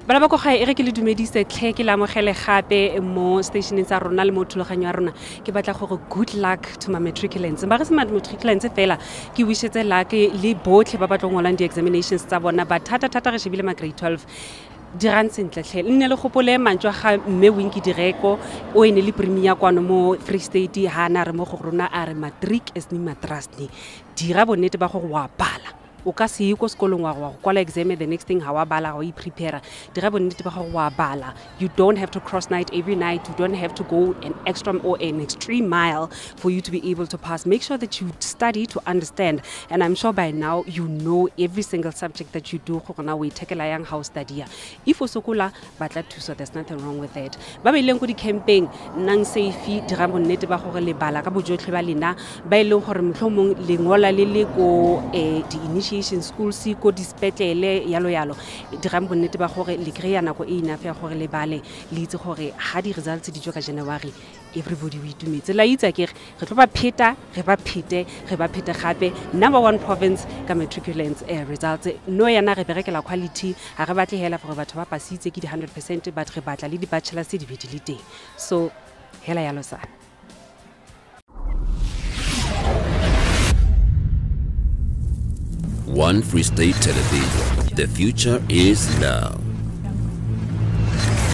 Bana ba ko gae, e re ke le dumedise tlhe, ke le amogele gape mo stationeng tsa rona le mo thulaganyo ya rona. Ke batla gore good luck to my matriculants, ba re se matriculants fela, ke wishetse luck le botlhe ba ba tlo ngolang di-examinations tsa bona, ba thata-thata re shebile ma grade 12. Dirang sentle tlhe, le nne le gopole mantswe a ga mme Winkie Direko o e ne le premier kwano mo Free State, ha na re mo go rona a re matric is ni matrasni. Dira bonnete ba gore wa bala, o ka se ye ko sekolong wa go kwala exam, the next thing ga wa bala, ga o iprepare. Dira bonnete ba gore wa bala. You don't have to cross night every night, you don't have to go an extra or an extreme mile for you to be able to pass. Make sure that you study to understand, and I'm sure by now you know every single subject that you do, gore na o ithekela yang ha o studya. If o sokola, batla thuso, there's nothing wrong with that. Ba ba ileng ko di-campeng, nnang safe, dira bonnete ba gore le bala ka bojotlhe ba lena. Ba e leng gore mohlomong lengola le le ko di-initiation schools, ko dispetlele, yalo yalo, dirang bonnete ba gore le kry-a nako e enough ya gore le bale, le itse gore ha di-results di tswa ka January, everybody o itumetse. La itse akere re tlo ba pheta, re ba phete, re ba phete gape, number 1 province ka matriculants results. No yana re berekela quality, ha re batle hela gore batho ba pasitse ke di-100%, but re batla le di-bachelors di be di le teng. So hela yalo sa. One Free State Television. The future is now.